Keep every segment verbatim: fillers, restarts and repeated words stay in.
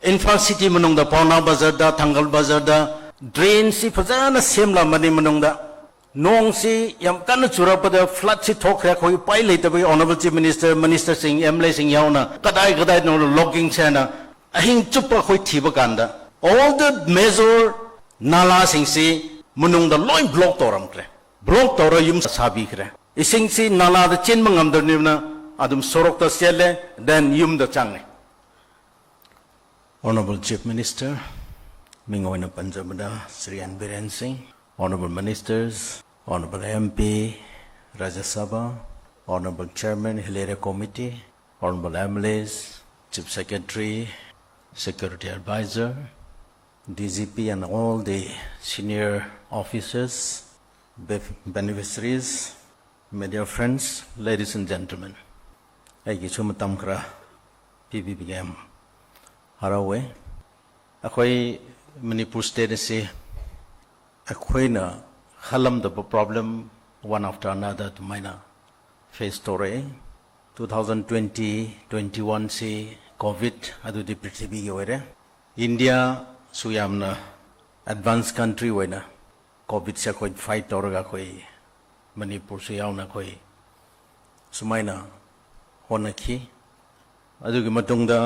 Imphal city ꯃꯅꯨꯡꯗ ꯄꯥꯎꯅꯥ ꯕꯖꯥꯔꯗ, ꯊꯪꯒꯜ ꯕꯖꯥꯔꯗ ꯗ꯭ꯔꯦꯟꯁꯤ ꯐꯖꯅ ꯁꯦꯝꯂꯝꯕꯅꯤ꯫ ꯃꯅꯨꯡꯗ ꯅꯣꯡꯁꯤ ꯌꯥꯝ ꯀꯟꯅ ꯆꯨꯔꯛꯄꯗ ꯐ꯭ꯂꯠꯁꯤ ꯊꯣꯛꯈ꯭ꯔꯦ꯫ ꯑꯩꯈꯣꯏ ꯎꯄꯥꯏ ꯂꯩꯇꯕꯒꯤ ꯑꯣꯅꯔꯦꯕꯜ ꯆꯤꯐ ꯃꯤꯅꯤꯁꯇꯔ, ꯃꯤꯅꯤꯁꯇꯔꯁꯤꯡ, ꯑꯦꯝ ꯑꯦꯜ ꯑꯦꯁꯤꯡ ꯌꯥꯎꯅ ꯀꯗꯥꯏ ꯀꯗꯥꯏꯗꯅꯣ ꯂꯣꯒꯤꯡꯁꯦ ꯍꯥꯏꯅ ꯑꯍꯤꯡ ꯆꯨꯞꯄ ꯑꯩꯈꯣꯏ ꯊꯤꯕ ꯀꯥꯟꯗ, all the major ꯅꯥꯂꯥꯁꯤꯡꯁꯤ ꯃꯅꯨꯡꯗ ꯂꯣꯏ ꯕ꯭ꯂꯣꯛ ꯇꯧꯔꯝꯈ꯭ꯔꯦ꯫ ꯕ꯭ꯂꯣꯛ ꯇꯧꯔ ꯌꯨꯝ ꯁꯥꯕꯤꯈ꯭ꯔꯦ꯫ ꯏꯁꯤꯡꯁꯤ ꯅꯥꯂꯥꯗ ꯆꯦꯟꯕ ꯉꯝꯗꯕꯅꯤꯅ ꯑꯗꯨꯝ ꯁꯣꯔꯣꯛꯇ ꯆꯦꯜꯂꯦ, then ꯌꯨꯝꯗ ꯆꯪꯉꯦ꯫ Honorable Chief Minister, ꯃꯤꯡ ꯑꯣꯏꯅ ꯄꯟꯖꯕꯗ ꯁ꯭ꯔꯤ ꯑꯦꯟ ꯕꯤꯔꯦꯟ ꯁꯤꯡ, Honorable Ministers, Honorable M P, Rajya Sabha, Honorable Chairman, Hill Area Committee, Honorable M L As, Chief Secretary, Security Advisor, D G P and all the senior officers, bef- beneficiaries, my dear friends, ladies and gentlemen, ꯑꯩꯒꯤꯁꯨ ꯃꯇꯝ ꯈꯔ ꯄꯤꯕꯤꯕꯒꯤ ꯌꯥꯝ ꯍꯔꯥꯎꯋꯦ꯫ ꯑꯩꯈꯣꯏ Manipur state ꯑꯁꯤ ꯑꯩꯈꯣꯏꯅ ꯈꯜꯂꯝꯗꯕ problem one after another ꯑꯗꯨꯃꯥꯏꯅ face ꯇꯧꯔꯛꯑꯦ꯫ Two thousand twenty, twenty one ꯁꯤ ꯀꯣꯚꯤꯗ ꯑꯗꯨꯗꯤ ꯄ꯭ꯔꯤꯊꯤꯕꯤꯒꯤ ꯑꯣꯏꯔꯦ꯫ ꯏꯟꯗꯤꯌꯥꯁꯨ ꯌꯥꯝꯅ ꯑꯦꯗꯚꯥꯟꯁ ꯀꯟꯇ꯭ꯔꯤ ꯑꯣꯏꯅ ꯀꯣꯚꯤꯗꯁꯦ ꯑꯩꯈꯣꯏ ꯐꯥꯏꯠ ꯇꯧꯔꯒ ꯑꯩꯈꯣꯏ ꯃꯅꯤꯄꯨꯔꯁꯨ ꯌꯥꯎꯅ ꯑꯩꯈꯣꯏ ꯁꯨꯃꯥꯏꯅ ꯍꯣꯠꯅꯈꯤ꯫ ꯑꯗꯨꯒꯤ ꯃꯇꯨꯡꯗ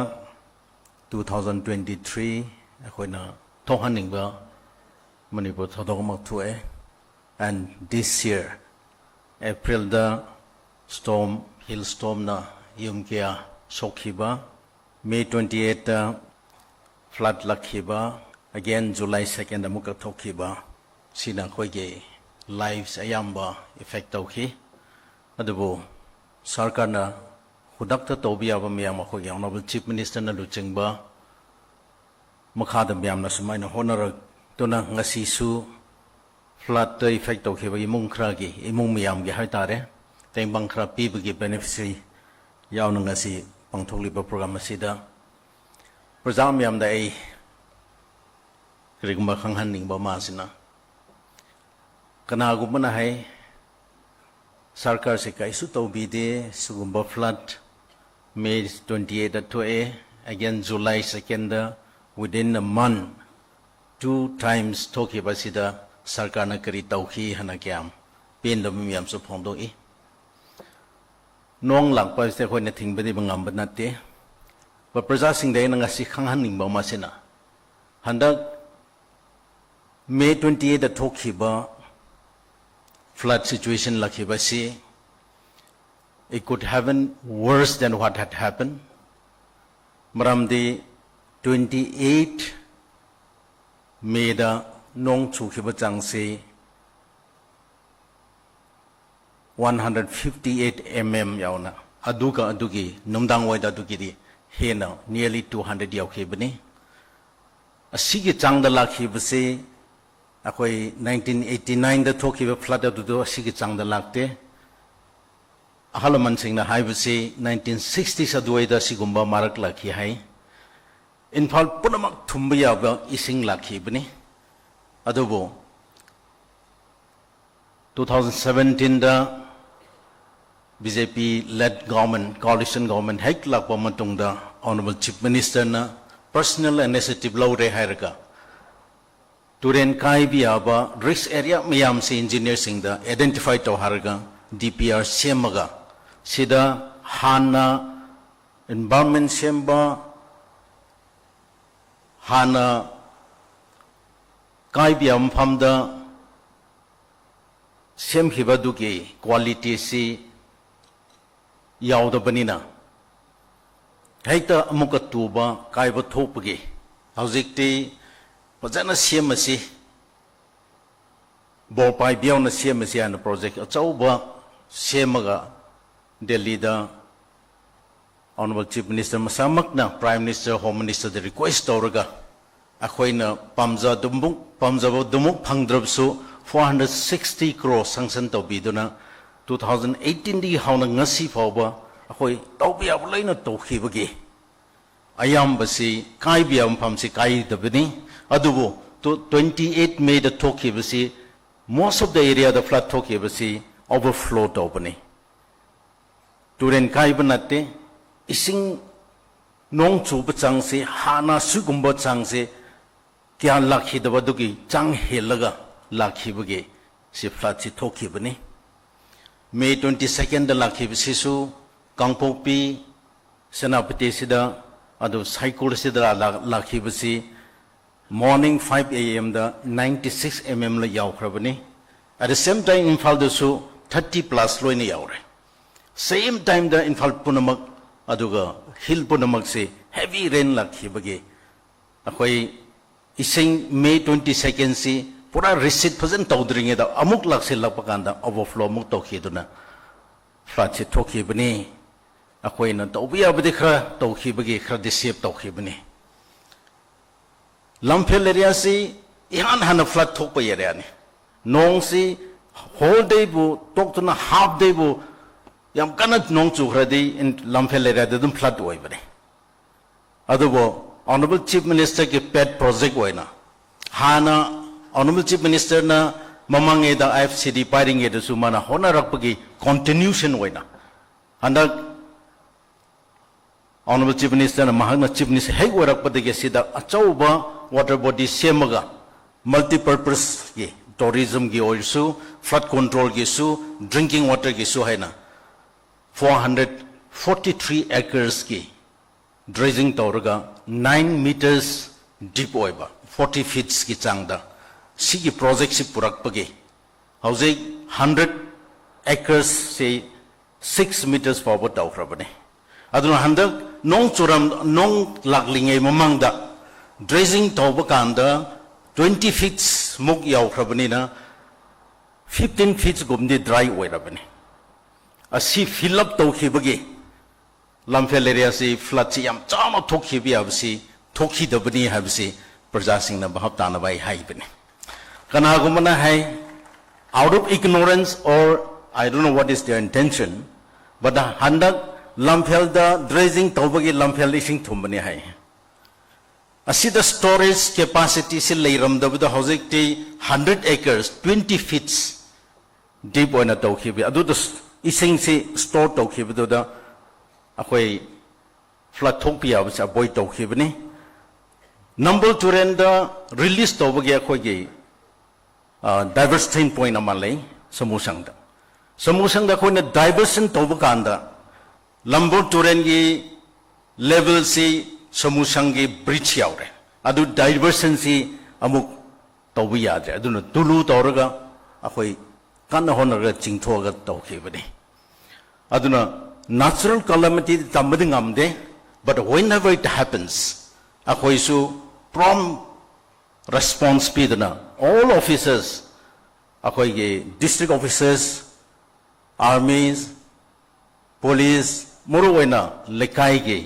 two thousand twenty three ꯑꯩꯈꯣꯏꯅ ꯊꯣꯛꯍꯟꯅꯤꯡꯕ ꯃꯅꯤꯄꯨꯔ ꯊꯧꯗꯣꯛ ꯑꯃ ꯊꯣꯛꯑꯦ꯫ And this year April the storm, hail storm ꯅ ꯌꯨꯝ ꯀꯌꯥ ꯁꯣꯛꯈꯤꯕ, May twenty eight ꯇ flood ꯂꯥꯛꯈꯤꯕ, again July second ꯑꯃꯨꯛꯀ ꯊꯣꯛꯈꯤꯕ, ꯁꯤꯅ ꯑꯩꯈꯣꯏꯒꯤ lives ꯑꯌꯥꯝꯕ effect ꯇꯧꯈꯤ꯫ ꯑꯗꯨꯕꯨ ꯁꯔꯀꯥꯔꯅ ꯈꯨꯗꯛꯇ ꯇꯧꯕ ꯌꯥꯕ ꯃꯌꯥꯝ, ꯑꯩꯈꯣꯏꯒꯤ Honorable Chief Minister ꯅ ꯂꯨꯆꯤꯡꯕ ꯃꯈꯥꯗ ꯃꯌꯥꯝꯅ ꯁꯨꯃꯥꯏꯅ ꯍꯣꯠꯅꯔꯛꯇꯨꯅ ꯉꯁꯤꯁꯨ flood ꯇ effect ꯇꯧꯈꯤꯕ ꯏꯃꯨꯡ ꯈꯔꯒꯤ, ꯏꯃꯨꯡ ꯃꯌꯥꯝꯒꯤ ꯍꯥꯏꯇꯥꯔꯦ, ꯇꯦꯡꯕꯥꯡ ꯈꯔ ꯄꯤꯕꯒꯤ beneficiary ꯌꯥꯎꯅ ꯉꯁꯤ ꯄꯥꯡꯊꯣꯛꯂꯤꯕ program ꯑꯁꯤꯗ ꯄ꯭ꯔꯖꯥ ꯃꯌꯥꯝꯗ ꯑꯩ ꯀꯔꯤꯒꯨꯝꯕ ꯈꯪꯍꯟꯅꯤꯡꯕ ꯑꯃ ꯑꯁꯤꯅ, ꯀꯅꯥꯒꯨꯝꯕꯅ ꯍꯥꯏ ꯁꯔꯀꯥꯔꯁꯦ ꯀꯔꯤꯁꯨ ꯇꯧꯕꯤꯗꯦ, ꯁꯤꯒꯨꯝꯕ flood May twenty eight ꯊꯣꯛꯑꯦ, Again, July second, within a month, two times ꯊꯣꯛꯈꯤꯕ ꯑꯁꯤꯗ ꯁꯔꯀꯥꯔꯅ ꯀꯔꯤ ꯇꯧꯈꯤ ꯍꯥꯏꯅ ꯀꯌꯥꯝ ꯄꯦꯟꯗꯕ ꯃꯌꯥꯝꯁꯨ ꯐꯣꯡꯗꯣꯛꯏ꯫ ꯅꯣꯡ ꯂꯥꯛꯄ ꯍꯥꯏꯕꯁꯦ ꯑꯩꯈꯣꯏꯅ ꯊꯤꯡꯕꯗꯤ ꯉꯝꯕ ꯅꯠꯇꯦ꯫ ꯄ꯭ꯔꯖꯥꯁꯤꯡꯗ ꯑꯩꯅ ꯉꯁꯤ ꯈꯪꯍꯟꯅꯤꯡꯕ ꯑꯃꯁꯤꯅ, ꯍꯟꯗꯛ May twenty eight ꯊꯣꯛꯈꯤꯕ flood situation ꯂꯥꯛꯈꯤꯕ ꯑꯁꯤ, it could have been worse than what had happened꯫ ꯃꯔꯝꯗꯤ twenty eight May ꯗ ꯅꯣꯡ ꯆꯨꯈꯤꯕ ꯆꯥꯡꯁꯤ one hundred fifty eight mm ꯌꯥꯎꯅ, ꯑꯗꯨꯒ ꯑꯗꯨꯒꯤ ꯅꯨꯡꯗꯥꯡ ꯋꯥꯏꯗ ꯑꯗꯨꯒꯤꯗꯤ ꯍꯦꯟꯅ nearly two hundred ꯌꯧꯈꯤꯕꯅꯤ꯫ ꯑꯁꯤꯒꯤ ꯆꯥꯡꯗ ꯂꯥꯛꯈꯤꯕꯁꯤ ꯑꯩꯈꯣꯏ nineteen eighty nine ꯗ ꯊꯣꯛꯈꯤꯕ flood ꯑꯗꯨꯗꯣ ꯑꯁꯤꯒꯤ ꯆꯥꯡꯗ ꯂꯥꯛꯇꯦ꯫ ꯑꯍꯜ ꯂꯃꯟꯁꯤꯡꯅ ꯍꯥꯏꯕꯁꯤ nineteen sixties ꯑꯗꯨꯋꯥꯏꯗ ꯁꯤꯒꯨꯝꯕ ꯃꯥꯔꯛꯂꯛꯈꯤ ꯍꯥꯏ꯫ ꯏꯝꯐꯥꯜ ꯄꯨꯝꯅꯃꯛ ꯊꯨꯝꯕ ꯌꯥꯕ ꯏꯁꯤꯡ ꯂꯥꯛꯈꯤꯕꯅꯤ꯫ ꯑꯗꯨꯕꯨ two thousand seventeen ꯗ B J P led government, coalition government ꯍꯦꯛ ꯂꯥꯛꯄ ꯃꯇꯨꯡꯗ Honourable Chief Minister ꯅ personal initiative ꯂꯧꯔꯦ ꯍꯥꯏꯔꯒ ꯇꯨꯔꯦꯟ ꯀꯥꯏꯕ ꯌꯥꯕ risk area ꯃꯌꯥꯝꯁꯤ engineer ꯁꯤꯡꯗ identify ꯇꯧꯍꯜꯂꯒ D P R ꯁꯦꯝꯃꯒ, ꯁꯤꯗ ꯍꯥꯟꯅ environment ꯁꯦꯝꯕ, ꯍꯥꯟꯅ ꯀꯥꯏꯕ ꯌꯥꯕ ꯃꯐꯝꯗ ꯁꯦꯝꯈꯤꯕꯗꯨꯒꯤ quality ꯁꯤ ꯌꯥꯎꯗꯕꯅꯤꯅ, ꯍꯦꯛꯇ ꯑꯃꯨꯛꯀ ꯇꯨꯕ ꯀꯥꯏꯕ ꯊꯣꯛꯄꯒꯤ, ꯍꯧꯖꯤꯛꯇꯤ ꯐꯖꯅ ꯁꯦꯝꯃꯁꯤ, ꯕꯣꯔ ꯄꯥꯏꯕꯤꯌꯣꯅ ꯁꯦꯝꯃꯁꯤ ꯍꯥꯏꯅ project ꯑꯆꯧꯕ ꯁꯦꯝꯃꯒ, ꯗꯦꯜꯂꯤꯗ Honourable Chief Minister ꯃꯁꯥꯃꯛꯅ Prime Minister, Home Minister ꯗ request ꯇꯧꯔꯒ, ꯑꯩꯈꯣꯏꯅ ꯄꯥꯝꯖꯗꯨꯃꯨꯛ, ꯄꯥꯝꯖꯕꯗꯨꯃꯨꯛ ꯐꯪꯗ꯭ꯔꯕꯁꯨ, four hundred sixty crore sanction ꯇꯧꯕꯤꯗꯨꯅ, two thousand eighteen ꯗꯒꯤ ꯍꯧꯅ ꯉꯁꯤ ꯐꯥꯎꯕ ꯑꯩꯈꯣꯏ ꯇꯧꯕ ꯌꯥꯕ ꯂꯣꯏꯅ ꯇꯧꯈꯤꯕꯒꯤ ꯑꯌꯥꯝꯕꯁꯤ ꯀꯥꯏꯕ ꯌꯥꯕ ꯃꯐꯝꯁꯤ ꯀꯥꯏꯗꯕꯅꯤ꯫ ꯑꯗꯨꯕꯨ ꯇꯨ-, twenty eight May ꯗ ꯊꯣꯛꯈꯤꯕꯁꯤ, most of the area ꯗ flood ꯊꯣꯛꯈꯤꯕꯁꯤ overflow ꯇꯧꯕꯅꯤ꯫ ꯇꯨꯔꯦꯟ ꯀꯥꯏꯕ ꯅꯠꯇꯦ, ꯏꯁꯤꯡ ꯅꯣꯡ ꯆꯨꯕ ꯆꯥꯡꯁꯤ ꯍꯥꯟꯅ ꯁꯤꯒꯨꯝꯕ ꯆꯥꯡꯁꯤ ꯀꯌꯥ ꯂꯥꯛꯈꯤꯗꯕ, ꯑꯗꯨꯒꯤ ꯆꯥꯡ ꯍꯦꯜꯂꯒ ꯂꯥꯛꯈꯤꯕꯒꯤ ꯁꯤ flood ꯁꯤ ꯊꯣꯛꯈꯤꯕꯅꯤ꯫ May twenty second ꯗ ꯂꯥꯛꯈꯤꯕꯁꯤꯁꯨ ꯀꯥꯡꯄꯣꯛꯄꯤ, ꯁꯦꯅꯥꯄꯇꯤꯁꯤꯗ, ꯑꯗꯨ ꯁꯥꯏꯀꯨꯜꯁꯤꯗ ꯂꯥꯛ-, ꯂꯥꯛꯈꯤꯕꯁꯤ morning five A M the ninety six M M ꯂ ꯌꯥꯎꯈ꯭ꯔꯕꯅꯤ꯫ At the same time ꯏꯝꯐꯥꯜꯗꯁꯨ thirty plus ꯂꯣꯏꯅ ꯌꯥꯎꯔꯦ꯫ Same time ꯗ ꯏꯝꯐꯥꯜ ꯄꯨꯝꯅꯃꯛ ꯑꯗꯨꯒ hill ꯄꯨꯝꯅꯃꯛꯁꯤ heavy rain ꯂꯥꯛꯈꯤꯕꯒꯤ ꯑꯩꯈꯣꯏ ꯏꯁꯤꯡ May twenty second ꯁꯤ ꯄꯨꯔꯥ receipt ꯐꯖꯅ ꯇꯧꯗ꯭ꯔꯤꯉꯩꯗ ꯑꯃꯨꯛ ꯂꯥꯛꯁꯤꯜꯂꯛꯄ ꯀꯥꯟꯗ overflow ꯑꯃꯨꯛ ꯇꯧꯈꯤꯗꯨꯅ flood ꯁꯤ ꯊꯣꯛꯈꯤꯕꯅꯤ꯫ ꯑꯩꯈꯣꯏꯅ ꯇꯧꯕ ꯌꯥꯕꯗꯤ ꯈꯔ ꯇꯧꯈꯤꯕꯒꯤ ꯈꯔꯗꯤ save ꯇꯧꯈꯤꯕꯅꯤ꯫ ꯂꯝꯐꯦꯜ area ꯁꯤ ꯏꯍꯥꯟ ꯍꯥꯟꯅ flood ꯊꯣꯛꯄ area ꯅꯤ꯫ ꯅꯣꯡꯁꯤ whole day ꯕꯨ ꯇꯣꯛꯇꯨꯅ half day ꯕꯨ ꯌꯥꯝ ꯀꯟꯅ ꯅꯣꯡ ꯆꯨꯈ꯭ꯔꯗꯤ ꯏꯟ-, ꯂꯝꯐꯦꯜ area ꯗ ꯑꯗꯨꯝ flood ꯑꯣꯏꯕꯅꯤ꯫ ꯑꯗꯨꯕꯨ Honourable Chief Minister ꯒꯤ pet project ꯑꯣꯏꯅ ꯍꯥꯟꯅ Honourable Chief Minister ꯅ ꯃꯃꯥꯡꯉꯩꯗ I F C D ꯄꯥꯏꯔꯤꯉꯩꯗꯁꯨ ꯃꯥꯅ ꯍꯣꯠꯅꯔꯛꯄꯒꯤ continuation ꯑꯣꯏꯅ ꯍꯟꯗꯛ Honourable Chief Minister ꯅ ꯃꯍꯥꯛꯅ Chief Minister ꯍꯦꯛ ꯑꯣꯏꯔꯛꯄꯗꯒꯤ ꯁꯤꯗ ꯑꯆꯧꯕ water body ꯁꯦꯝꯃꯒ multipurpose ꯒꯤ tourism ꯒꯤ ꯑꯣꯏꯔꯁꯨ flood control ꯒꯤꯁꯨ drinking water ꯒꯤꯁꯨ ꯍꯥꯏꯅ four hundred forty three acres ꯀꯤ dredging ꯇꯧꯔꯒ nine meters deep ꯑꯣꯏꯕ forty feet ꯀꯤ ꯆꯥꯡꯗ ꯁꯤꯒꯤ project ꯁꯤ ꯄꯨꯔꯛꯄꯒꯤ ꯍꯧꯖꯤꯛ hundred acres ꯁꯤ six meters ꯐꯥꯎꯕ ꯇꯧꯈ꯭ꯔꯕꯅꯤ꯫ ꯑꯗꯨꯅ ꯍꯟꯗꯛ ꯅꯣꯡ ꯆꯨꯔꯝ-, ꯅꯣꯡ ꯂꯥꯛꯂꯤꯉꯩ ꯃꯃꯥꯡꯗ dredging ꯇꯧꯕ ꯀꯥꯟꯗ twenty feet ꯃꯨꯛ ꯌꯧꯈ꯭ꯔꯕꯅꯤꯅ fifteen feet ꯀꯨꯝꯗꯤ dry ꯑꯣꯏꯔꯕꯅꯤ꯫ ꯑꯁꯤ fill up ꯇꯧꯈꯤꯕꯒꯤ ꯂꯝꯐꯦꯜ area ꯁꯤ flood ꯁꯤ ꯌꯥꯝ ꯆꯥꯎꯅ ꯊꯣꯛꯈꯤꯕ ꯌꯥꯕꯁꯤ ꯊꯣꯛꯈꯤꯗꯕꯅꯤ ꯍꯥꯏꯕꯁꯤ ꯄ꯭ꯔꯖꯥꯁꯤꯡꯅ ꯚꯥꯞ ꯇꯥꯅꯕ ꯑꯩ ꯍꯥꯏꯕꯅꯤ꯫ ꯀꯅꯥꯒꯨꯝꯕꯅ ꯍꯥꯏ, out of ignorance or I don't know what is their intention, but ꯍꯟꯗꯛ ꯂꯝꯐꯦꯜꯗ dredging ꯇꯧꯕꯒꯤ ꯂꯝꯐꯦꯜ ꯏꯁꯤꯡ ꯊꯨꯝꯕꯅꯤ ꯍꯥꯏ꯫ ꯑꯁꯤꯗ storage capacity ꯁꯤ ꯂꯩꯔꯝꯗꯕꯗ ꯍꯧꯖꯤꯛꯇꯤ hundred acres, twenty feet deep ꯑꯣꯏꯅ ꯇꯧꯈꯤꯕ, ꯑꯗꯨꯗ ꯏꯁꯤꯡꯁꯤ store ꯇꯧꯈꯤꯕꯗꯨꯗ ꯑꯩꯈꯣꯏ flood ꯊꯣꯛꯄ ꯌꯥꯕꯁꯦ avoid ꯇꯧꯈꯤꯕꯅꯤ꯫ ꯅꯝꯕꯨꯜ ꯇꯨꯔꯦꯜꯗ release ꯇꯧꯕꯒꯤ ꯑꯩꯈꯣꯏꯒꯤ diversion point ꯑꯃ ꯂꯩ ꯁꯃꯨꯁꯪꯗ꯫ ꯁꯃꯨꯁꯪꯗ ꯑꯩꯈꯣꯏꯅ diversion ꯇꯧꯕ ꯀꯥꯟꯗ ꯅꯝꯕꯨꯜ ꯇꯨꯔꯦꯜꯒꯤ levelꯁꯤ ꯁꯃꯨꯁꯪꯒꯤ bridge ꯌꯧꯔꯦ꯫ ꯑꯗꯨ diversionꯁꯤ ꯑꯃꯨꯛ ꯇꯧꯕ ꯌꯥꯗ꯭ꯔꯦ꯫ ꯑꯗꯨꯅ ꯇꯨꯂꯨ ꯇꯧꯔꯒ ꯑꯩꯈꯣꯏ ꯀꯟꯅ ꯍꯣꯠꯅꯔꯒ ꯆꯤꯡꯊꯣꯛꯑꯒ ꯇꯧꯈꯤꯕꯅꯤ꯫ ꯑꯗꯨꯅ natural calamity ꯇꯝꯕꯗꯤ ꯉꯝꯗꯦ, but whenever it happens, ꯑꯩꯈꯣꯏꯁꯨ prompt response ꯄꯤꯗꯨꯅ, all officers, ꯑꯩꯈꯣꯏꯒꯤ district officers, armies, police, ꯃꯔꯨ ꯑꯣꯏꯅ ꯂꯩꯀꯥꯏꯒꯤ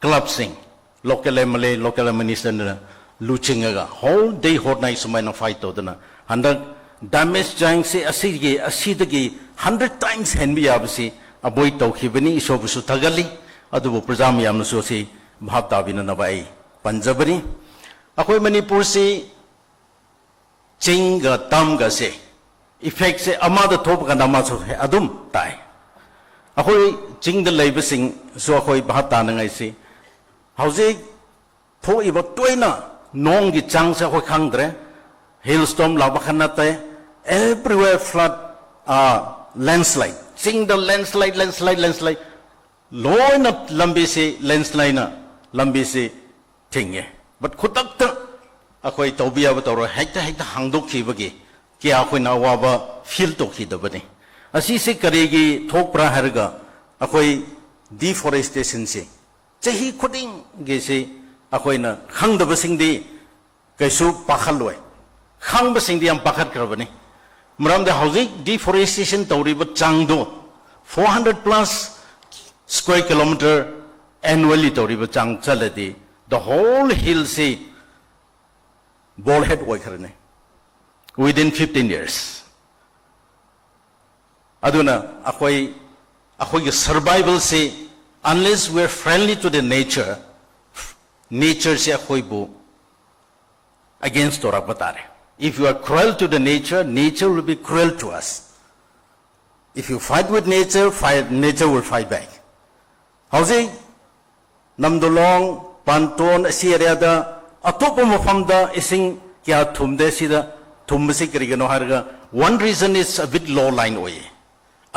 clubꯁꯤꯡ, local MLA, local ministerꯅ ꯂꯨꯆꯤꯡꯉꯒ whole day whole night ꯁꯨꯃꯥꯏꯅ fight ꯇꯧꯗꯨꯅ ꯍꯟꯗꯛ damage ꯆꯥꯡꯁꯤ ꯑꯁꯤꯒꯤ, ꯑꯁꯤꯗꯒꯤ hundred times ꯍꯦꯟꯕ ꯌꯥꯕꯁꯤ avoid ꯇꯧꯈꯤꯕꯅꯤ꯫ ꯏꯁꯣꯔꯕꯨꯁꯨ ꯊꯥꯒꯠꯂꯤ꯫ ꯑꯗꯨꯕꯨ ꯄ꯭ꯔꯖꯥ ꯃꯌꯥꯝꯅꯁꯨ ꯑꯁꯤ ꯚꯥꯞ ꯇꯥꯕꯤꯅꯅꯕ ꯑꯩ ꯄꯟꯖꯕꯅꯤ꯫ ꯑꯩꯈꯣꯏ ꯃꯅꯤꯄꯨꯔꯁꯤ ꯆꯤꯡꯒ ꯇꯝꯒꯁꯦ effectꯁꯦ ꯑꯃꯗ ꯊꯣꯛꯄ ꯀꯥꯟꯗ ꯑꯃꯁꯨ ꯑꯗꯨꯝ ꯇꯥꯏ꯫ ꯑꯩꯈꯣꯏ ꯆꯤꯡꯗ ꯂꯩꯕꯁꯤꯡꯁꯨ ꯑꯩꯈꯣꯏ ꯚꯥꯞ ꯇꯥꯅꯉꯥꯏꯁꯤ, ꯍꯧꯖꯤꯛ ꯊꯣꯛꯏꯕ ꯇꯣꯏꯅ ꯅꯣꯡꯒꯤ ꯆꯥꯡꯁꯦ ꯑꯩꯈꯣꯏ ꯈꯪꯗ꯭ꯔꯦ꯫ Hailstorm ꯂꯥꯛꯄ ꯈꯛ ꯅꯠꯇꯦ, everywhere flood, landslide, ꯆꯤꯡꯗ landslide, landslide, landslide, ꯂꯣꯏꯅ ꯂꯝꯕꯤꯁꯤ landslideꯅ ꯂꯝꯕꯤꯁꯤ ꯊꯤꯡꯉꯦ꯫ But ꯈꯨꯗꯛꯇ ꯑꯩꯈꯣꯏ ꯇꯧꯕ ꯌꯥꯕ ꯇꯧꯔꯣꯏ, ꯍꯦꯛꯇ ꯍꯦꯛꯇ ꯍꯥꯡꯗꯣꯛꯈꯤꯕꯒꯤ ꯀꯌꯥ ꯑꯩꯈꯣꯏꯅ ꯑꯋꯥꯕ feel ꯇꯧꯈꯤꯗꯕꯅꯤ꯫ ꯑꯁꯤꯁꯤ ꯀꯔꯤꯒꯤ ꯊꯣꯛꯄ꯭ꯔꯥ ꯍꯥꯏꯔꯒ, ꯑꯩꯈꯣꯏ deforestationꯁꯤ ꯆꯍꯤ ꯈꯨꯗꯤꯡꯒꯤꯁꯤ ꯑꯩꯈꯣꯏꯅ ꯈꯪꯗꯕꯁꯤꯡꯗꯤ ꯀꯩꯁꯨ ꯄꯥꯈꯠꯂꯣꯏ, ꯈꯪꯕꯁꯤꯡꯗꯤ ꯌꯥꯝ ꯄꯥꯈꯠꯈ꯭ꯔꯕꯅꯤ꯫ ꯃꯔꯝꯗꯤ ꯍꯧꯖꯤꯛ deforestation ꯇꯧꯔꯤꯕ ꯆꯥꯡꯗꯣ four hundred plus square kilometre annually ꯇꯧꯔꯤꯕ ꯆꯥꯡ ꯆꯠꯂꯗꯤ, the whole hillꯁꯤ bald head ꯑꯣꯏꯈ꯭ꯔꯅꯤ within fifteen years꯫ ꯑꯗꯨꯅ ꯑꯩꯈꯣꯏ, ꯑꯩꯈꯣꯏꯒꯤ survivalꯁꯤ, unless we are friendly to the nature, natureꯁꯤ ꯑꯩꯈꯣꯏꯕꯨ against ꯇꯧꯔꯛꯄ ꯇꯥꯔꯦ꯫ If you are cruel to the nature, nature will be cruel to us. If you fight with nature, fight, nature will fight back. ꯍꯧꯖꯤꯛ ꯅꯝꯗꯨꯂꯣꯡ, ꯄꯥꯟꯇꯣꯟ ꯑꯁꯤ ꯑꯦꯔꯤꯌꯥꯗ ꯑꯇꯣꯞꯄ ꯃꯐꯝꯗ ꯏꯁꯤꯡ ꯀꯌꯥ ꯊꯨꯝꯗꯦ꯫ ꯁꯤꯗ ꯊꯨꯝꯕꯁꯤ ꯀꯔꯤꯒꯤꯅꯣ ꯍꯥꯏꯔꯒ, one reason is a bit low line ꯑꯣꯏꯌꯦ꯫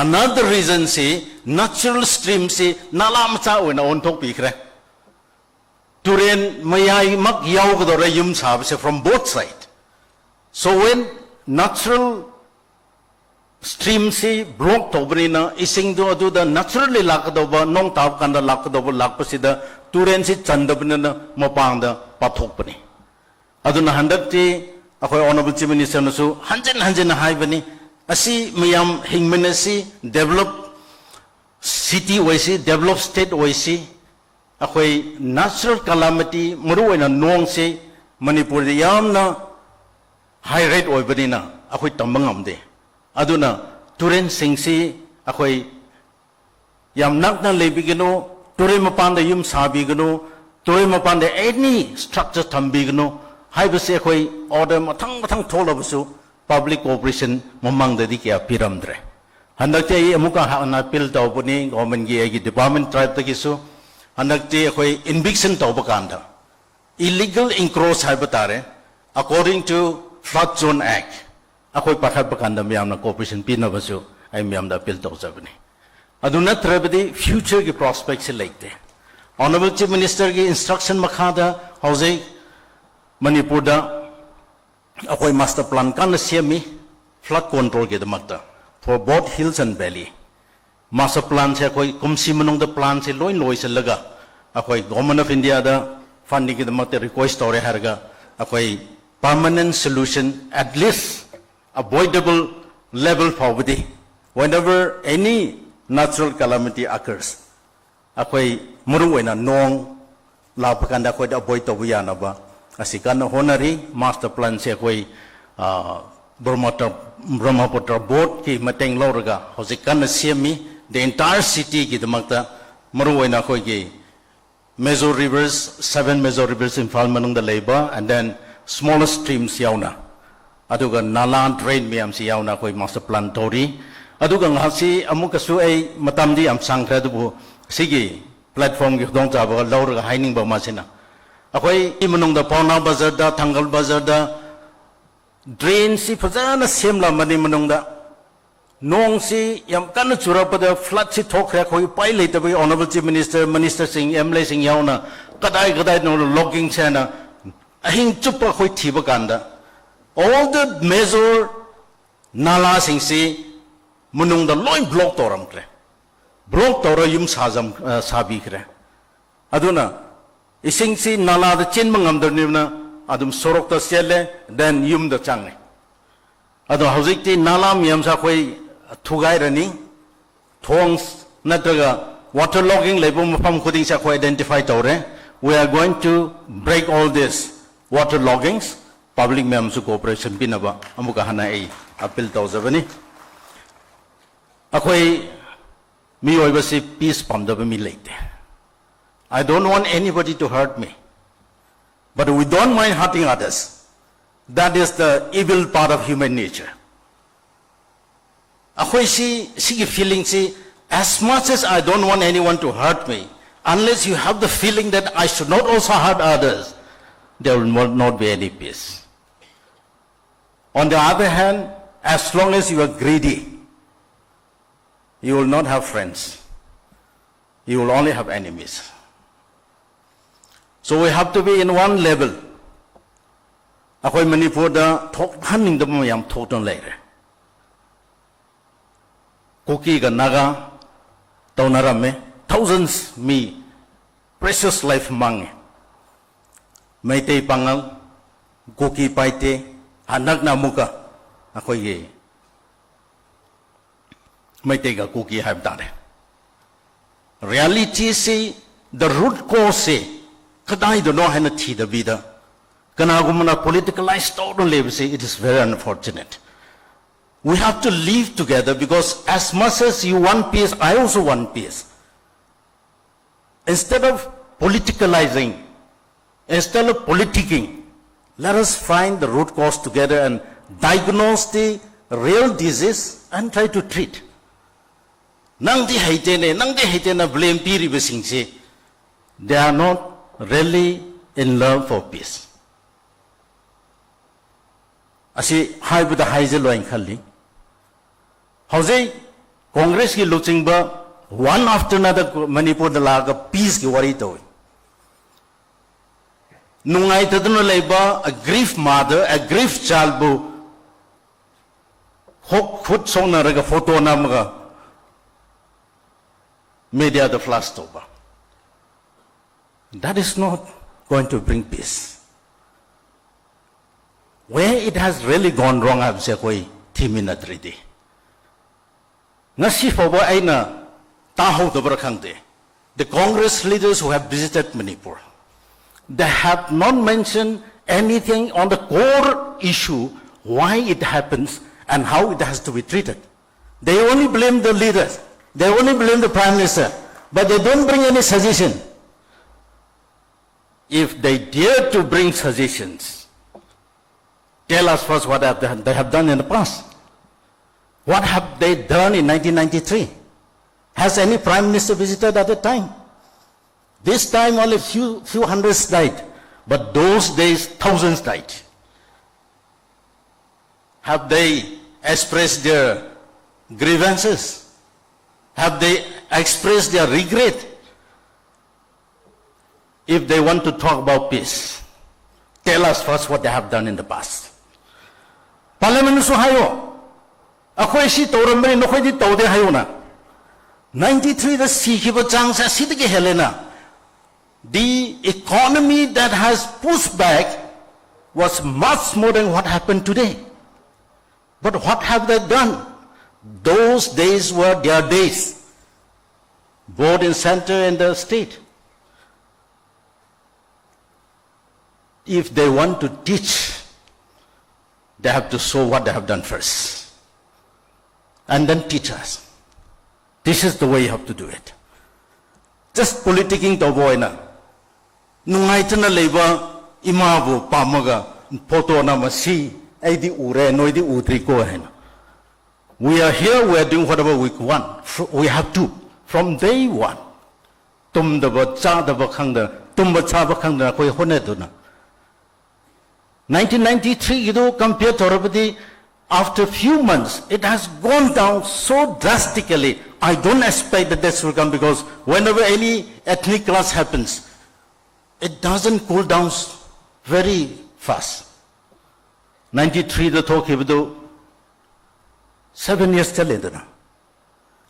Another reason ꯁꯤ natural stream ꯁꯤ ꯅꯥꯂꯥ ꯃꯆꯥ ꯑꯣꯏꯅ ꯑꯣꯟꯊꯣꯛꯄꯤꯈ꯭ꯔꯦ꯫ ꯇꯨꯔꯦꯟ ꯃꯌꯥꯏꯃꯛ ꯌꯥꯎꯒꯗꯧꯔꯦ ꯌꯨꯝ ꯁꯥꯕꯁꯦ, from both side. So when natural stream ꯁꯤ block ꯇꯧꯕꯅꯤꯅ, ꯏꯁꯤꯡꯗꯣ ꯑꯗꯨꯗ naturally ꯂꯥꯛꯀꯗꯧꯕ, ꯅꯣꯡ ꯇꯥꯕ ꯀꯥꯟꯗ ꯂꯥꯛꯀꯗꯧꯕ, ꯂꯥꯛꯄꯁꯤꯗ ꯇꯨꯔꯦꯟꯁꯤ ꯆꯟꯗꯕꯅꯤꯅ ꯃꯄꯥꯟꯗ ꯄꯥꯊꯣꯛꯄꯅꯤ꯫ ꯑꯗꯨꯅ ꯍꯟꯗꯛꯇꯤ ꯑꯩꯈꯣꯏ Honourable Chief Minister ꯅꯁꯨ ꯍꯟꯖꯤꯟ ꯍꯟꯖꯤꯟꯅ ꯍꯥꯏꯕꯅꯤ, ꯑꯁꯤ ꯃꯌꯥꯝ ꯍꯤꯡꯃꯤꯟꯅꯁꯤ, develop city ꯑꯣꯏꯁꯤ, develop state ꯑꯣꯏꯁꯤ꯫ ꯑꯩꯈꯣꯏ natural calamity, ꯃꯔꯨꯑꯣꯏꯅ ꯅꯣꯡꯁꯤ ꯃꯅꯤꯄꯨꯔꯗ ꯌꯥꯝꯅ high rate ꯑꯣꯏꯕꯅꯤꯅ ꯑꯩꯈꯣꯏ ꯇꯝꯕ ꯉꯝꯗꯦ꯫ ꯑꯗꯨꯅ ꯇꯨꯔꯦꯟꯁꯤꯡꯁꯤ ꯑꯩꯈꯣꯏ ꯌꯥꯝ ꯅꯛꯅ ꯂꯩꯕꯤꯒꯅꯨ, ꯇꯨꯔꯦꯟ ꯃꯄꯥꯟꯗ ꯌꯨꯝ ꯁꯥꯕꯤꯒꯅꯨ, ꯇꯨꯔꯦꯟ ꯃꯄꯥꯟꯗ any structure ꯊꯝꯕꯤꯒꯅꯨ ꯍꯥꯏꯕꯁꯦ ꯑꯩꯈꯣꯏ order ꯃꯊꯪ ꯃꯊꯪ ꯊꯣꯛꯂꯕꯁꯨ public cooperation ꯃꯃꯥꯡꯗꯗꯤ ꯀꯌꯥ ꯄꯤꯔꯝꯗ꯭ꯔꯦ꯫ ꯍꯟꯗꯛꯇꯤ ꯑꯩ ꯑꯃꯨꯛꯀ ꯍꯟꯅ appeal ꯇꯧꯕꯅꯤ government ꯀꯤ, ꯑꯩꯒꯤ department tribe ꯇꯒꯤꯁꯨ꯫ ꯍꯟꯗꯛꯇꯤ ꯑꯩꯈꯣꯏ eviction ꯇꯧꯕ ꯀꯥꯟꯗ illegal encroach ꯍꯥꯏꯕ ꯇꯥꯔꯦ, according to Flood Zone Act, ꯑꯩꯈꯣꯏ ꯄꯥꯈꯠꯄ ꯀꯥꯟꯗ ꯃꯌꯥꯝꯅ cooperation ꯄꯤꯅꯕꯁꯨ ꯑꯩ ꯃꯌꯥꯝꯗ appeal ꯇꯧꯖꯕꯅꯤ꯫ ꯑꯗꯨ ꯅꯠꯇ꯭ꯔꯕꯗꯤ future ꯒꯤ prospect ꯁꯤ ꯂꯩꯇꯦ꯫ Honourable Chief Minister ꯒꯤ instruction ꯃꯈꯥꯗ ꯍꯧꯖꯤꯛ ꯃꯅꯤꯄꯨꯔꯗ ꯑꯩꯈꯣꯏ master plan ꯀꯟꯅ ꯁꯦꯝꯃꯤ flood control ꯒꯤꯗꯃꯛꯇ, for both hills and valley꯫ Master plan ꯁꯦ ꯑꯩꯈꯣꯏ ꯀꯨꯝꯁꯤ ꯃꯅꯨꯡꯗ plan ꯁꯦ ꯂꯣꯏ ꯂꯣꯏꯁꯤꯜꯂꯒ ꯑꯩꯈꯣꯏ Government of India the funding ꯒꯤꯗꯃꯛꯇ request ꯇꯧꯔꯦ ꯍꯥꯏꯔꯒ ꯑꯩꯈꯣꯏ permanent solution, at least avoidable level ꯐꯥꯎꯕꯗꯤ, whenever any natural calamity occurs, ꯑꯩꯈꯣꯏ ꯃꯔꯨꯑꯣꯏꯅ ꯅꯣꯡ ꯂꯥꯛꯄ ꯀꯥꯟꯗ ꯑꯩꯈꯣꯏꯗ avoid ꯇꯧꯕ ꯌꯥꯅꯕ ꯑꯁꯤ ꯀꯟꯅ ꯍꯣꯠꯅꯔꯤ꯫ Master plan ꯁꯦ ꯑꯩꯈꯣꯏ, ꯑ, ꯕ꯭ꯔꯍꯃꯄꯨꯇ꯭ꯔ, ꯕ꯭ꯔꯍꯃꯄꯨꯇ꯭ꯔ board ꯀꯤ ꯃꯇꯦꯡ ꯂꯧꯔꯒ ꯍꯧꯖꯤꯛ ꯀꯟꯅ ꯁꯦꯝꯃꯤ꯫ The entire city ꯒꯤꯗꯃꯛꯇ, ꯃꯔꯨꯑꯣꯏꯅ ꯑꯩꯈꯣꯏꯒꯤ major rivers, seven major rivers Imphal ꯃꯅꯨꯡꯗ ꯂꯩꯕ, and then smaller streams ꯌꯥꯎꯅ, ꯑꯗꯨꯒ ꯅꯥꯂꯥ drain ꯃꯌꯥꯝꯁꯤ ꯌꯥꯎꯅ ꯑꯩꯈꯣꯏ master plan ꯇꯧꯔꯤ꯫ ꯑꯗꯨꯒ ꯉꯥꯏꯍꯥꯛꯁꯤ ꯑꯃꯨꯛꯀꯁꯨ, ꯑꯩ ꯃꯇꯝꯗꯤ ꯌꯥꯝ ꯁꯥꯡꯈ꯭ꯔꯦ, ꯑꯗꯨꯕꯨ ꯁꯤꯒꯤ ꯄ꯭ꯂꯦꯠꯐꯣꯝꯒꯤ ꯈꯨꯗꯣꯡꯆꯥꯕ ꯂꯧꯔꯒ ꯍꯥꯏꯅꯤꯡꯕ ꯑꯃꯁꯤꯅ, ꯑꯩꯈꯣꯏ ꯃꯅꯨꯡꯗ ꯄꯥꯎꯅꯥ ꯕꯖꯥꯔꯗ, ꯊꯥꯡꯒꯜ ꯕꯖꯥꯔꯗ ꯗ꯭ꯔꯦꯟꯁꯤ ꯐꯖꯅ ꯁꯦꯝꯂꯝꯕꯅꯤ꯫ ꯃꯅꯨꯡꯗ ꯅꯣꯡꯁꯤ ꯌꯥꯝ ꯀꯟꯅ ꯆꯨꯔꯛꯄꯗ ꯐ꯭ꯂꯠꯁꯤ ꯊꯣꯛꯈ꯭ꯔꯦ꯫ ꯑꯩꯈꯣꯏ ꯎꯄꯥꯏ ꯂꯩꯇꯕꯒꯤ ꯑꯣꯅꯔꯦꯕꯜ ꯆꯤꯐ ꯃꯤꯅꯤꯁꯇꯔ, ꯃꯤꯅꯤꯁꯇꯔꯁꯤꯡ, ꯑꯦꯝ ꯑꯦꯜ ꯑꯦꯁꯤꯡ ꯌꯥꯎꯅ ꯀꯗꯥꯏ ꯀꯗꯥꯏꯗꯅꯣ ꯂꯣꯒꯤꯡꯁꯦ ꯍꯥꯏꯅ ꯑꯍꯤꯡ ꯆꯨꯞꯄ ꯑꯩꯈꯣꯏ ꯊꯤꯕ ꯀꯥꯟꯗ, all the major ꯅꯥꯂꯥꯁꯤꯡꯁꯤ ꯃꯅꯨꯡꯗ ꯂꯣꯏ ꯕ꯭ꯂꯣꯛ ꯇꯧꯔꯝꯈ꯭ꯔꯦ꯫ ꯕ꯭ꯂꯣꯛ ꯇꯧꯔ ꯌꯨꯝ ꯁꯥꯖꯝ-, ꯑ, ꯁꯥꯕꯤꯈ꯭ꯔꯦ꯫ ꯑꯗꯨꯅ ꯏꯁꯤꯡꯁꯤ ꯅꯥꯂꯥꯗ ꯆꯦꯟꯕ ꯉꯝꯗꯕꯅꯤꯅ ꯑꯗꯨꯝ ꯁꯣꯔꯣꯛꯇ ꯆꯦꯜꯂꯦ, then ꯌꯨꯝꯗ ꯆꯪꯉꯦ꯫ ꯑꯗꯣ ꯍꯧꯖꯤꯛꯇꯤ ꯅꯥꯂꯥ ꯃꯌꯥꯝꯁꯦ ꯑꯩꯈꯣꯏ ꯊꯨꯒꯥꯏꯔꯅꯤ꯫ ꯊꯣꯡ ꯅꯠꯇ꯭ꯔꯒ ꯋꯥꯇꯔ ꯂꯣꯒꯤꯡ ꯂꯩꯕ ꯃꯐꯝ ꯈꯨꯗꯤꯡꯁꯦ ꯑꯩꯈꯣꯏ identify ꯇꯧꯔꯦ꯫ We are going to break all this water loggings꯫ Public ꯃꯌꯥꯝꯁꯨ ꯀꯣꯑꯣꯄꯔꯦꯁꯟ ꯄꯤꯅꯕ ꯑꯃꯨꯛꯀ ꯍꯟꯅ ꯑꯩ ꯑꯄꯤꯜ ꯇꯧꯖꯕꯅꯤ꯫ ꯑꯩꯈꯣꯏ ꯃꯤꯑꯣꯏꯕꯁꯤ ꯄꯤꯁ ꯄꯥꯝꯗꯕ ꯃꯤ ꯂꯩꯇꯦ꯫ I don't want anybody to hurt me, but we don't mind hurting others. That is the evil part of human nature. ꯑꯩꯈꯣꯏ ꯁꯤ, ꯁꯤꯒꯤ ꯐꯤꯂꯤꯡꯁꯤ, as much as I don't want anyone to hurt me, unless you have the feeling that I should not also hurt others, there will not, not be any peace. On the other hand, as long as you are greedy, you will not have friends. You will only have enemies. So we have to be in one level. ꯑꯩꯈꯣꯏ ꯃꯅꯤꯄꯨꯔꯗ ꯊꯣꯛꯍꯟꯅꯤꯡꯗꯕ ꯃꯌꯥꯝ ꯊꯣꯛꯇꯨꯅ ꯂꯩꯔꯦ꯫ ꯀꯨꯀꯤꯒ Naga ꯇꯧꯅꯔꯝꯃꯦ꯫ Thousands ꯃꯤ precious life ꯃꯥꯡꯉꯦ꯫ ꯃꯩꯇꯩ ꯄꯥꯉꯜ, ꯀꯨꯀꯤ ꯄꯥꯏꯇꯦ, ꯍꯟꯗꯛꯅ ꯑꯃꯨꯛꯀ ꯑꯩꯈꯣꯏꯒꯤ ꯃꯩꯇꯩꯒ ꯀꯨꯀꯤ ꯍꯥꯏꯕ ꯇꯥꯔꯦ꯫ ꯔꯤꯌꯦꯂꯤꯇꯤꯁꯤ, the root causeꯁꯤ ꯀꯗꯥꯏꯗꯅꯣ ꯍꯥꯏꯅ ꯊꯤꯗꯕꯤꯗ ꯀꯅꯥꯒꯨꯝꯕꯅ politicalize ꯇꯧꯗꯨꯅ ꯂꯩꯕꯁꯤ, it is very unfortunate. We have to live together because as much as you want peace, I also want peace. Instead of politicalizing, instead of politicking, let us find the root cause together and diagnose the real disease and try to treat. ꯅꯪꯗꯤ ꯍꯩꯇꯦꯅꯦ, ꯅꯪꯗꯤ ꯍꯩꯇꯦꯅ blame ꯄꯤꯔꯤꯕꯁꯤꯡꯁꯤ, they are not really in love for peace. ꯑꯁꯤ ꯍꯥꯏꯕꯗ ꯍꯥꯏꯖꯜꯂꯣ ꯍꯥꯏꯅ ꯈꯜꯂꯤ꯫ ꯍꯧꯖꯤꯛ ꯀꯣꯡꯒ꯭ꯔꯦꯁꯀꯤ ꯂꯨꯆꯤꯡꯕ one after another ꯃꯅꯤꯄꯨꯔꯗ ꯂꯥꯛꯑꯒ peaceꯀꯤ ꯋꯥꯔꯤ ꯇꯧꯏ꯫ ꯅꯨꯡꯉꯥꯏꯇꯗꯨꯅ ꯂꯩꯕ a grief mother, a grief childꯕꯨ ꯈꯣꯛ ꯈꯨꯠ ꯁꯣꯛꯅꯔꯒ photo ꯅꯝꯃꯒ mediaꯗ flash ꯇꯧꯕ꯫ That is not going to bring peace. Where it has really gone wrong ꯍꯥꯏꯕꯁꯦ ꯑꯩꯈꯣꯏ ꯊꯤꯃꯤꯟꯅꯗ꯭ꯔꯤꯗꯤ꯫ ꯉꯁꯤ ꯐꯥꯎꯕ ꯑꯩꯅ ꯇꯥꯍꯧꯗꯕ꯭ꯔꯥ ꯈꯪꯗꯦ, the Congress leaders who have visited Manipur, they have not mentioned anything on the core issue, why it happens and how it has to be treated. They only blame the leaders, they only blame the Prime Minister, but they don't bring any suggestion. If they dare to bring suggestions, tell us first what have they, they have done in the past. What have they done in nineteen ninety-three? Has any Prime Minister visited at that time? This time only few, few hundreds died, but those days thousands died. Have they expressed their grievances? Have they expressed their regret? If they want to talk about peace, tell us first what they have done in the past. Parliamentꯁꯨ ꯍꯥꯏꯌꯣ, ꯑꯩꯈꯣꯏ ꯁꯤ ꯇꯧꯔꯝꯕꯅꯤ, ꯅꯈꯣꯏꯗꯤ ꯇꯧꯗꯦ ꯍꯥꯏꯌꯣꯅ꯫ Ninety-threeꯗ ꯁꯤꯈꯤꯕ ꯆꯥꯡꯁꯦ ꯑꯁꯤꯗꯒꯤ ꯍꯦꯜꯂꯦꯅ꯫ The economy that has pushed back was much more than what happened today. But what have they done? Those days were their days, both in center and the state. If they want to teach, they have to show what they have done first, and then teach us. This is the way you have to do it. Just politicking ꯇꯧꯕ ꯑꯣꯏꯅ ꯅꯨꯡꯉꯥꯏꯇꯅ ꯂꯩꯕ ꯏꯃꯥꯕꯨ ꯄꯥꯝꯃꯒ photo ꯅꯝꯃ ꯁꯤ ꯑꯩꯗꯤ ꯎꯔꯦ, ꯅꯣꯏꯗꯤ ꯎꯗ꯭ꯔꯤꯀꯣ ꯍꯥꯏꯅ꯫ We are here, we are doing whatever we want. Fr- We have to. From day one. ꯇꯨꯝꯗꯕ ꯆꯥꯗꯕ ꯈꯪꯗꯅ, ꯇꯨꯝꯕ ꯆꯥꯕ ꯈꯪꯗꯅ ꯑꯩꯈꯣꯏ ꯍꯣꯠꯅꯗꯨꯅ꯫ Nineteen ninety-threeꯒꯤꯗꯨ compare ꯇꯧꯔꯕꯗꯤ, after few months, it has gone down so drastically. I don't expect that this will come because whenever any ethnic clash happens, it doesn't cool down very fast. Ninety-threeꯗ ꯊꯣꯛꯈꯤꯕꯗꯨ seven years ꯆꯠꯂꯦꯗꯅ꯫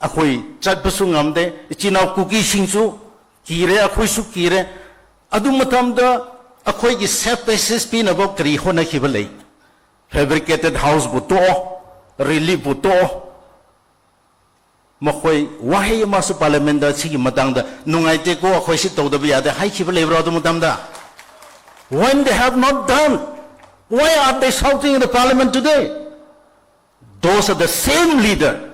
ꯑꯩꯈꯣꯏ ꯆꯠꯄꯁꯨ ꯉꯝꯗꯦ, ꯏꯆꯤꯟ ꯏꯅꯥꯎ ꯀꯨꯀꯤꯁꯤꯡꯁꯨ ꯀꯤꯔꯦ, ꯑꯩꯈꯣꯏꯁꯨ ꯀꯤꯔꯦ꯫ ꯑꯗꯨ ꯃꯇꯝꯗ ꯑꯩꯈꯣꯏꯒꯤ safe passage ꯄꯤꯅꯕ ꯀꯔꯤ ꯍꯣꯠꯅꯈꯤꯕ ꯂꯩ? Fabricated houseꯕꯨ ꯇꯣꯛꯑꯣ, reliefꯄꯨ ꯇꯣꯛꯑꯣ꯫ ꯃꯈꯣꯏ ꯋꯥꯍꯩ ꯑꯃꯁꯨ parliamentꯗ ꯁꯤꯒꯤ ꯃꯇꯥꯡꯗ, "ꯅꯨꯡꯉꯥꯏꯇꯦꯀꯣ, ꯑꯩꯈꯣꯏ ꯁꯤ ꯇꯧꯗꯕ ꯌꯥꯗꯦ" ꯍꯥꯏꯈꯤꯕ ꯂꯩꯕ꯭ꯔꯣ ꯑꯗꯨ ꯃꯇꯝꯗ? When they have not done, why are they shouting in the parliament today? Those are the same leader.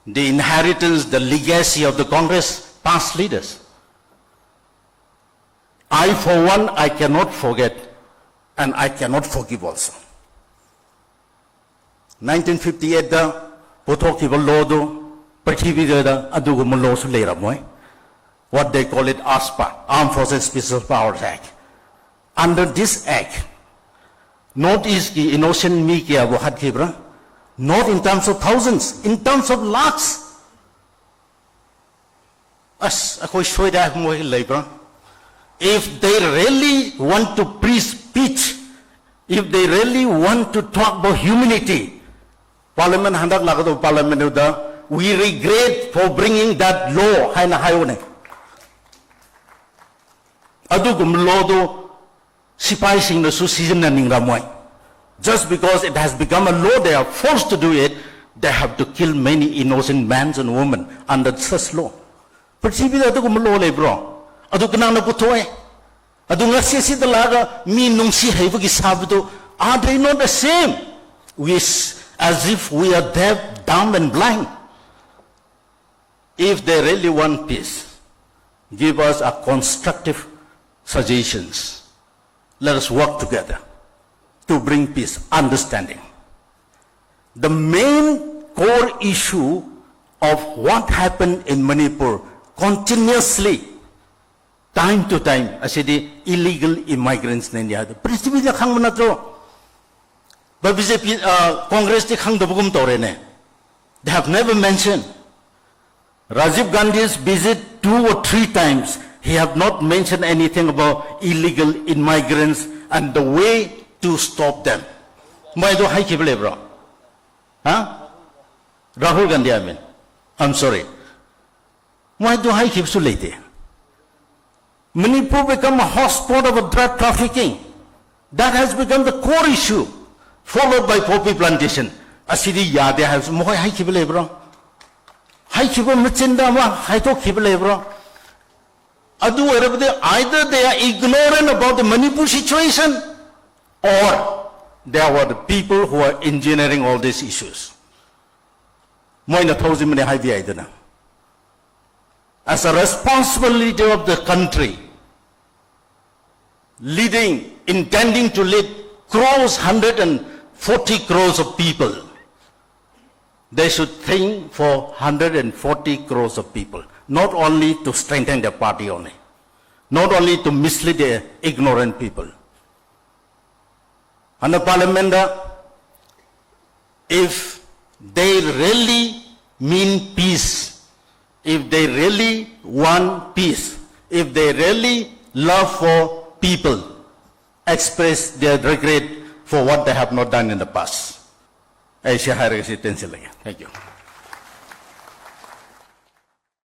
The inheritance, the legacy of the Congress past leaders. I, for one, I cannot forget, and I cannot forgive also. Nineteen fifty-eightꯗ ꯄꯨꯊꯣꯛꯈꯤꯕ lawꯗꯨ ꯄ꯭ꯔꯤꯊꯤꯕꯤꯗ ꯑꯗꯨꯒꯨꯝꯕ lawꯁꯨ ꯂꯩꯔꯝꯃꯣꯏ꯫ What they call it ASPA, Armed Forces Special Powers Act. Under this act, North Eastꯀꯤ innocent ꯃꯤ ꯀꯌꯥꯕꯨ ꯍꯥꯠꯈꯤꯕ꯭ꯔꯥ? Not in terms of thousands, in terms of lakhs. ꯑꯁ, ꯑꯩꯈꯣꯏ ꯁꯣꯏꯗ ꯃꯣꯏ ꯂꯩꯕ꯭ꯔꯥ? If they really want to preach peace, if they really want to talk about humanity, parliament ꯍꯟꯗꯛ ꯂꯥꯛꯀꯗꯧꯕ parliamentꯗꯨꯗ, "We regret for bringing that law" ꯍꯥꯏꯅ ꯍꯥꯏꯌꯨꯅꯦ꯫ ꯑꯗꯨꯒꯨꯝꯕ lawꯗꯨ ꯁꯤꯐꯥꯏꯁꯤꯡꯅꯁꯨ ꯁꯤꯖꯤꯟꯅꯅꯤꯡꯔꯝꯃꯣꯏ꯫ Just because it has become a law, they are forced to do it, they have to kill many innocent men and women under such law. ꯄ꯭ꯔꯤꯊꯤꯕꯤꯗ ꯑꯗꯨꯒꯨꯝꯕ law ꯂꯩꯕ꯭ꯔꯣ? ꯑꯗꯨ ꯀꯅꯥꯅ ꯄꯨꯊꯣꯛꯑꯦ? ꯑꯗꯨ ꯉꯁꯤ ꯁꯤꯗ ꯂꯥꯛꯑꯒ ꯃꯤ ꯅꯨꯡꯁꯤ ꯍꯩꯕꯒꯤ ꯁꯥꯕꯗꯨ, are they not ashamed? We s-, as if we are deaf, dumb and blind. If they really want peace, give us a constructive suggestions. Let us work together. to bring peace, understanding. The main core issue of what happened in Manipur continuously, time to time, ꯑꯁꯤꯗꯤ illegal immigrants ꯅꯦ ꯍꯥꯏꯗꯣ ꯄ꯭ꯔꯤꯊꯤꯕꯤꯗ ꯈꯪꯕ ꯅꯠꯇ꯭ꯔꯣ? B J ꯄꯤ, ꯑ, ꯀꯣꯡꯒ꯭ꯔꯦꯁꯇꯤ ꯈꯪꯗꯕꯒꯨꯝ ꯇꯧꯔꯦꯅꯦ꯫ They have never mentioned. Rajiv Gandhi's visit two or three times, he have not mentioned anything about illegal immigrants and the way to stop them. ꯃꯣꯏꯗꯣ ꯍꯥꯏꯈꯤꯕ ꯂꯩꯕ꯭ꯔꯣ? ꯍꯥ? Rahul Gandhi, I mean. I'm sorry. ꯃꯣꯏꯗꯣ ꯍꯥꯏꯈꯤꯕꯁꯨ ꯂꯩꯇꯦ꯫ Manipur become a hotspot of a drug trafficking. That has become the core issue, followed by poppy plantation. ꯑꯁꯤꯗꯤ ꯌꯥꯗꯦ ꯍꯥꯏꯕꯁꯨ ꯃꯈꯣꯏ ꯍꯥꯏꯈꯤꯕ ꯂꯩꯕ꯭ꯔꯣ? ꯍꯥꯏꯈꯤꯕ ꯃꯆꯤꯟꯗ ꯑꯃ ꯍꯥꯏꯗꯣꯛꯈꯤꯕ ꯂꯩꯕ꯭ꯔꯣ? ꯑꯗꯨ ꯑꯣꯏꯔꯕꯗꯤ, either they are ignorant about the Manipur situation or they are the people who are engineering all these issues. ꯃꯣꯏꯅ ꯊꯧꯖꯤꯟꯕꯅꯦ ꯍꯥꯏꯕ ꯌꯥꯏꯗꯅ꯫ As a responsible leader of the country, leading, intending to lead crores, hundred and forty crores of people, they should think for hundred and forty crores of people, not only to strengthen their party only, not only to mislead the ignorant people. And the parliament, uh, if they really mean peace, if they really want peace, if they really love for people, express their regret for what they have not done in the past. ꯑꯩ ꯁꯤ ꯍꯥꯏꯔꯒ ꯁꯤ ꯇꯦꯟꯁꯤꯜꯂꯒꯦ꯫ Thank you.